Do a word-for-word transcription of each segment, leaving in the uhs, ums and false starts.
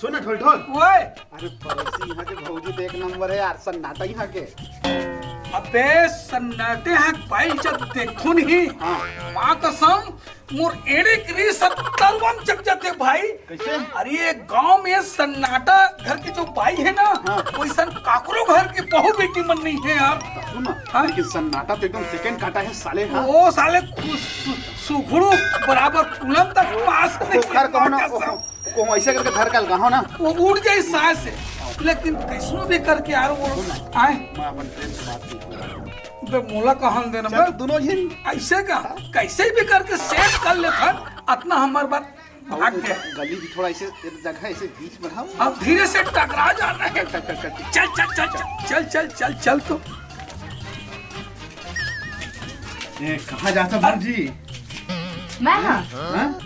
सुन ना, ढोल ढोल। ओए, अरे पड़ोसी, यहाँ के भौजी तो एक नंबर है यार, सन्नाटा यहाँ के। अबे सन्नाटे, हाँ, भाई जब देखो नहीं, हाँ। माँ कसम, मोर एड़े के री सब तरवन चक जाते भाई। कैसे? अरे ये गांव में सन्नाटा घर के जो बाई है ना, हाँ। वैसन काकरो घर के बहू बेटी मन नहीं है यार। सुन ना, हाँ? लेकिन सन्नाटा तो एकदम सेकंड काटा है साले, हाँ? ओ साले खुश, सु-, सुघड़ू बराबर पुलन तक पास नहीं। ओखर कहो ना, माँ कसम। ओखर। को ऐसे करके धर के अलगाहो ना। वो उड़ जाए सांस से, लेकिन कैसनो भी करके यार वो आए। मैं अपन प्रेम से बात नहीं करूँगा। बे मोला कहन देना चल, बे। दोनों झिन। ऐसे का? हाँ। कैसे भी करके सेट कर लेता, अतना हमार बात भाग गया। गली भी थोड़ा ऐसे, एक जगह ऐसे बीच में हम। अब धीरे से टकरा जाना है। चल, चल, चल, चल, चल, चल, चल, चल, चल तो। ए, कहाँ जाता भौजी? मैं हाँ। हाँ?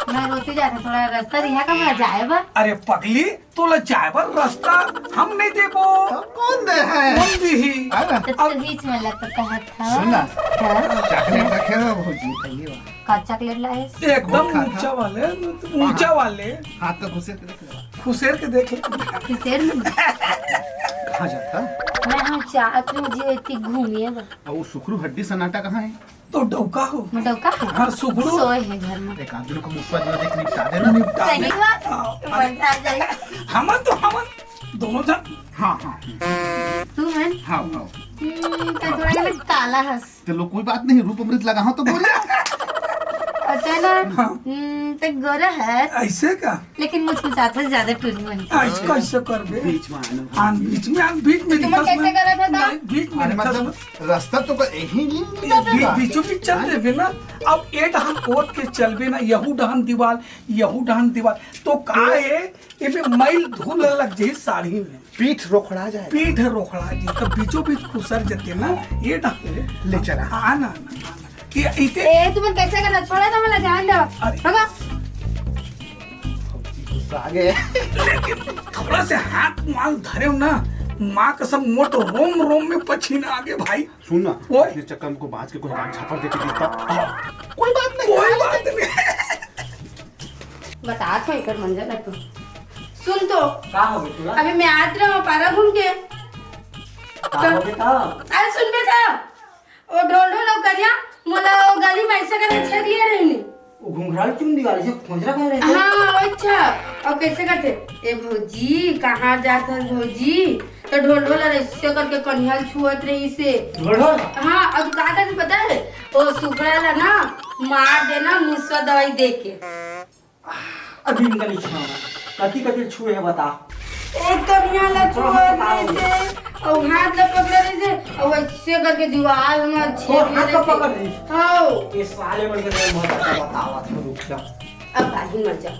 मैं रोती जाता, थोड़ा रास्ता रिहा का मैं जाए बा। अरे पगली, तोला जाए बर रास्ता हम नहीं देबो। तो कौन दे है? कौन दी ही? अरे। तो तू बीच में लग तो कहत था। सुन ना। हाँ? चॉकलेट रखे हो भौजी, खाइए बा। का चॉकलेट लाए? एकदम वो खा था। ऊंचा वाले, ऊंचा वाले। हाथ तो घुसेर के देख ले। घुसेर के देख ले। घुसेर में। कहाँ जाता? मैं हम चाहत हूँ जी, इतनी घूमिए बा। और वो सुकरू हड्डी सन्नाटा कहाँ है? तो डौका हो। मैं डौका हूँ। हाँ, सुगड़ू। सोए है घर में। एक आदमी को मुफ्त में देख निपटा देना। निपटा सही दे। बात। हाँ, मजा आ जाए। हमन तो हमन दोनों जन। हाँ, हाँ। तू मन? हाँ, हाँ। हम्म, तो थोड़ा ना काला हस। तो लोग कोई बात नहीं, रूप अमृत लगा हो तो बोल। पता ना। हाँ। हम्म, तो गोरा है। ऐसे का? लेकिन मुझको चाहते ज्यादा टूरी बन के। आज कैसे करबे? बीच में आना। आन बीच में, आन बीच में तो तुम निकल कैसे में। करा था, था? नहीं, बीच में अरे निकल मतलब, में। रास्ता तो का यही नहीं बी-, बीचों बीच चल देबे ना। अब ए डहान ओट के चलबे ना, यहू डहान दीवार, यहू डहान दीवार, तो का है, एमे मैल धूल लग जाई साड़ी में। पीठ रोखड़ा जाए। पीठ रोखड़ा जाए, तो बीचों बीच खुसर जते ना, ये डहान। ले चला। आ ना, ना, ना, ना। ये इते ए, तुमन कैसे करना? छोड़ा तो मला जान दो। अरे। भगा। गुस्सा आ गए। लेकिन थोड़ा से हाथ माल धरे हो ना, माँ कसम मोर तो रोम रोम में पसीना आ गए भाई। सुन ना, ओए। अपने चक्कर में को बांच के कोई काम झापड़ देके देता। कोई बात नहीं, कोई बात नहीं। बता तो एकर मंजर है तू। सुन तो। का हो गया तोला? अभी मैं आत रहा हूँ पारा घूम के। का हो गया था? अरे सुन बे था। ओ ढोल ढोल ओ करिया, मोला ओ गली में ऐसे करके छेद लिया रही ने। वो घुंघराल चुन दिवाली से खोजरा कह रहे थे। हाँ, अच्छा। और कैसे करते? ए भौजी, कहाँ जात हस भौजी? तो ढोल ढोल अरे ऐसे करके कनिहाल छुअत रही से। ढोल ढोल? हाँ, और का करते पता है? ओ सुखड़ा ला ना, मार देना मुसवा दवाई दे के। अभी इनका नहीं छुआना। कथी कथी छुए है बता। एक कनिया ला छुआ रही से, और हाथ ला पकड़ रही से, और ऐसे करके दीवार में छेद और हाथ ला पकड़ रही से। हाँ। ये साले मन के तो बहुत ज्यादा बतावा था, रुक जा। अब बाहिर मत जा।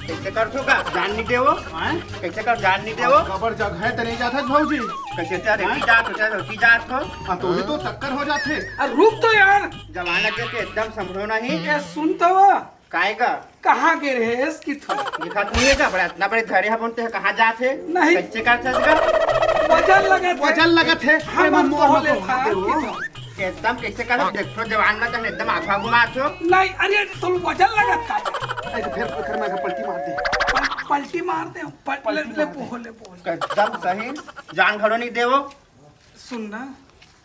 कैसे करथो का? जान नहीं देवो? हैं? कैसे कर जान नहीं देवो? कबर जगह है तो नहीं जाता भौजी। कैसे तेरा रेती जात हो, तेरा रेती जात हो? हाँ, तो भी तो टक्कर हो जाते। अरे रुक तो यार। जमाना के, के एकदम संभलो नहीं। ये सुन तो वो। काय का? कहाँ गे रहे इस की थो? दिखात नहीं है का? बड़ा इतना बड़े धरे हम उनते कहाँ जात है? नहीं। कैसे कर सकता? वजन लगत है। वजन लगत है। हम अरे, हम मोर बोले लो। था कि थो। एकदम कैसे कर देखो जवान ना तो एकदम आँखा घुमा थो। नहीं, अरे तो वजन लगत का? अरे तो फिर, फिर मैं पलटी मार दे। पल-, पलटी मार दे। पल-, ले, पलटी ले मार दे। बोल, ले बोल। एकदम सही। जान घड़ो नहीं देवो। सुन ना।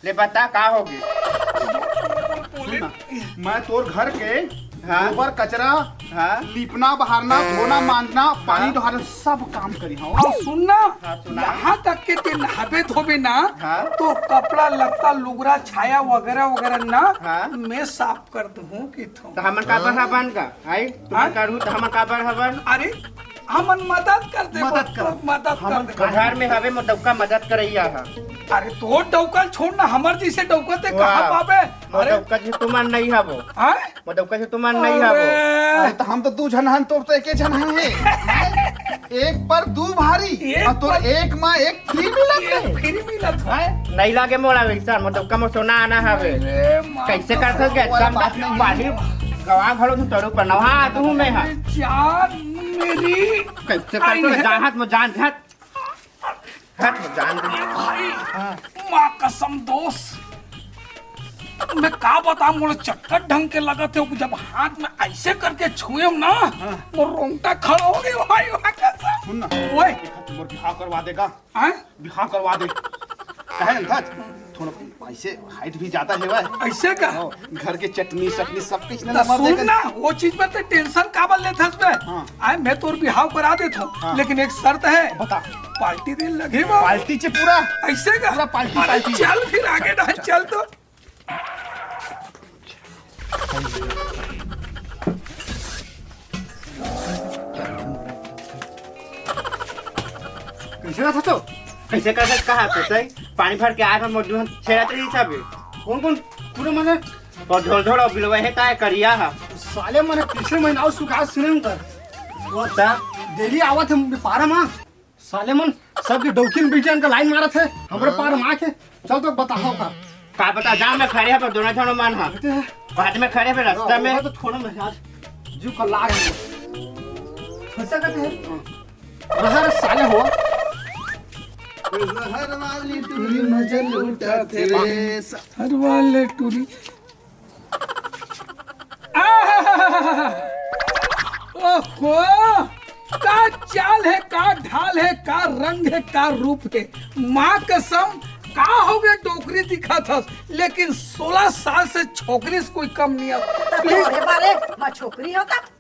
ले बता का होगे? बोल, बोल, बोल, बोल। सुन ना, मैं तोर घर के हाँ। गोबर कचरा, हाँ। लीपना बहारना, धोना मांजना, पानी हाँ। डोहारना, सब काम करी हूँ। और सुन ना, हाँ, सुना। यहाँ तक के ते नहाबे धोबे ना, हाँ। तो कपड़ा लत्ता लुगरा छाया वगैरह वगैरह ना हाँ। मैं साफ कर दूँ कि तो हमन का बर हवन का? आई? तुमन हाँ? करू तो हमन का बर हवन? अरे, हमन मदद कर दे, मदद कर। मदद कर हमन दे। घर में हवे मोर डौका मदद करैया ह। अरे, तोर डौका छोड़ ना, हमर जैसे डौका ते वाह। कहाँ पाबे? मोर अरे। डौका से तुमन नहीं हवो। हाँ? मोर डौका से तुमन नहीं हवो। अरे। अरे, तो हम तो दू झन हन, तोर तो एके झन हन हे। एक पर दू भारी, एक और तोर पर एक माँ एक फ्री मिलत एक है। फ्री मिलत है। हैं? नहीं लागे मोला वैसा, मोर डौका मोर सोना आना हवे। अरे माँ कैसे कसम। करथस गे? वाला एकदम बात नहीं। पानी गवा घलो तू तड़ू पर नहा आत हूँ मैं हा। अरे जान मेरी। कैसे आई करथस है। गे? जान हाथ में जान, हट। हट में जान दे। ए भाई, हाँ। माँ कसम दोस्त। मैं का बताऊं, मोला चक्कर ढंग के लगत हे, जब हाथ में ऐसे करके छुए ना, हाँ। मोर रोंगटा खड़ा हो गए भाई, वहाँ का सब। सुन ना, ओए। एक हाथ मोर बिहाव करवा देगा। हाँ? बिहाव करवा दे। काहे ना था? थोड़ा ऐसे हाइट भी ज्यादा है भाई। ऐसे का? हाँ, घर के चटनी, सटनी सब कुछ ना तो मार सुन देगा। ना, वो चीज पर ते टेंशन काबर लेथस बे? हाँ। आए, मैं तोर बिहाव करा देत हूँ, हाँ। लेकिन एक शर्त है। बता। पार्टी दे लगही बा। पार्टी चे पूरा। ऐसे का? पूरा पार्टी, अरे पार्टी। चल फिर आगे ना, चल तो। कैसे रहा था तो? कैसे कर सकता है? कैसे? पानी भर के आए, पर मोटू हम छेड़त रही सब। कौन कौन? पूरा मने और ढोल ढोल और बिलवा है, काय करिया है? साले मने पिछले महीना और सुखा सुने उनकर। वो ता? डेली आवत है पारा माँ। साले मन सबके डौकिन बिटियन का लाइन मारत है, हमरे हाँ। पार माँ के। चल तो बताओ का। का बता, जाम में खड़े हैं, पर दोनों जनो मन हा। कहते हैं। घाट में खड़े हैं, रास्ता में। वो तो छोड़ो ना यार। जीव का लाग है। फंसा करते हैं। रहा रे साले हो। जहर वाली टूरी मजा लूटा थे रे। हर वाले टूरी। आहा! ओहो! का चाल है, का ढाल है, का रंग है, का रूप है। माँ कसम, का हो गए डोकरी दिखत हस, लेकिन सोलह साल से छोकरी से कोई कम नहीं है। तो तोरे बारे में छोकरी हो तब?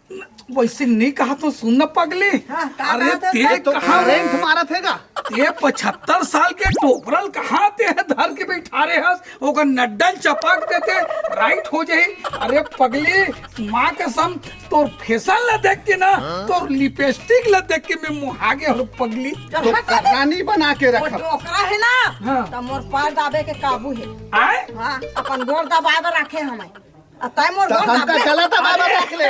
वैसे नहीं कहा तो सुन न पगली। हाँ, का अरे कहा तो ते तो कहा करंट मारत है का? ते पचहत्तर साल के टोपरल कहाँ ते धर के बैठा रहे हस? ओकर नड्डल चपक देते, राइट हो जाई। अरे पगली, माँ कसम, तोर फैशन ला देख के ना, हाँ? तोर लिपस्टिक ला देख के मैं मुहा गे हूँ पगली। तो रानी बना के वो रखा। डोकरा है ना, हाँ। तो मोर पार दाबे के काबू है। आए? हाँ, अपन गोर दबाए बर रखे हमें। आ, तय मोर तो गोर हमका दाबे। गला दबाए बर रख ले।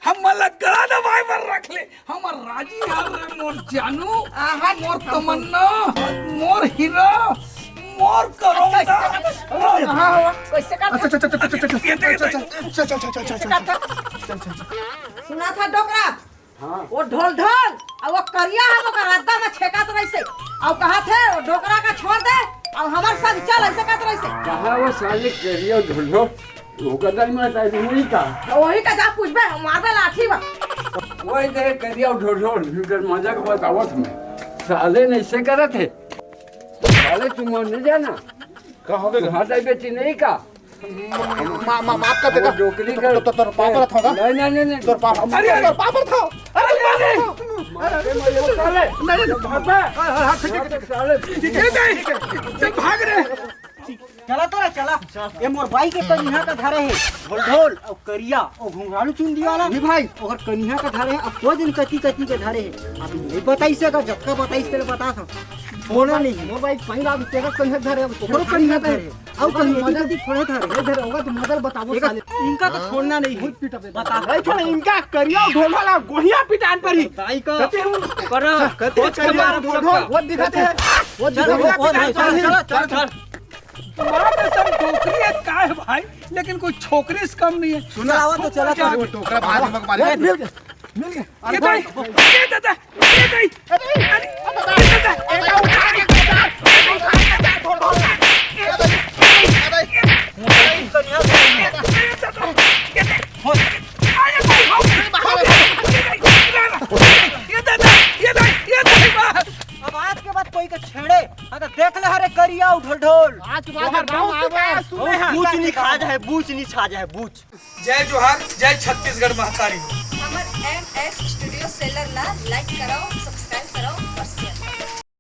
हम मला गला दबाए बर रख ले। हमर राजी हर रे मोर जानू, आहा, मोर तमन्ना, मोर हीरा, मोर करोंदा। कैसे कर? कहाँ हो? कैसे कर? अच्छा, अच्छा, अच्छा, अच्छा, अच्छा, अच्छा, ये देख, अच्छा, अच्छा, अच्छा, अच्छा, अच्छा, अच्छा, अच्छा, अच्छा, अच्छा, अच्छा, अच्छा, अच्छा। सुना था डोकरा? हाँ। वो ढोल ढोल, और वो करिया है, वो रद्दा में छेकत रहिसे। और कहा थे, वो डोकरा का छोड़ दे, और हमारे साथ चल, ऐसे कहत रहिसे। कहाँ वो साले करिया ढोल ढोल? ओकर दाई माता है, वही का। तो वही का जा पूछबे, मारबे लाठी बा। वही दे करिया ढोल ढोल, इनकर मजाक बतावत में। साले नहीं से करत है। साले तुम नहीं जाना। का हो गया? तुम्हारा दाई बेटी नहीं का? मा-, मा-, माफ कर देगा। वो डोकरी तो, कर तो, तो, तोर पाप रथ होगा। नहीं, नहीं, नहीं, नहीं। तोर पाप, अरे, अरे। तोर पाप रथ हो। अरे, अरे, अरे। अरे, अरे, अरे, साले। नहीं, नहीं, भाग बे। हाँ, हाँ, हाँ, ठीक है, ठीक है। साले। ठीक है, ठीक है। चल, भाग रे। चला तो रे, चला। ये मोर बाई के कनिहा का धरे है, ढोल ढोल, और करिया, और घुंघरालू चुंदी वाला। नहीं भाई। और कनिहा का धरे है, अब दो दिन कति कति के धरे है। अब नहीं बताई से का, जतका बताई से बता था। छोड़ना नहीं। मोर बाई पंगा भी तेरा कनिहा धरे, अब ओकरो कनिहा धरे। अब कहीं मदद ही थोड़े धरे। नहीं धरे होगा तो मदद बताओ साले। इनका तो छोड़ना नहीं है। बहुत पीटा पे बता। नहीं छोड़, इनका करिया ढोल वाला गोहिया पिटान पर ही। दाई का। कहते हैं, करा, कहते हैं, करिया ढोल ढोल, वो दिखाते हैं। वो चल, दिखाते हैं। वो, वो, चल, चल, चल, चल। माँ कसम डोकरी है, का है भाई, लेकिन कोई छोकरी से कम नहीं है। सुना, चलावा तो चला, चला। वो डोकरा बाहर दिमाग मारे। ए, मिल गया, मिल गया। ये दाई, ये दादा, ये दाई। अरे, ये दादा, ये दादा, उठा के, उठा के, उठा के, उठा के, उठा के। ये दाई, ये दाई, ये दाई। ये दाई, ये दाई। ये दादा, ये दाई, ये दाई, ये दाई। अब आज के बाद कोई के छेड़े, हाँ, तो देख ले, हरे करिया ढोल ढोल। आज के बाद बहुत गाँव आए शिकायत सुने हैं। पूछ नहीं खा जाए, बूझ नहीं छा जाए, बूझ। जय जोहार, जय छत्तीसगढ़ महतारी। हमर एम एस स्टूडियो सेलर ला लाइक कराओ,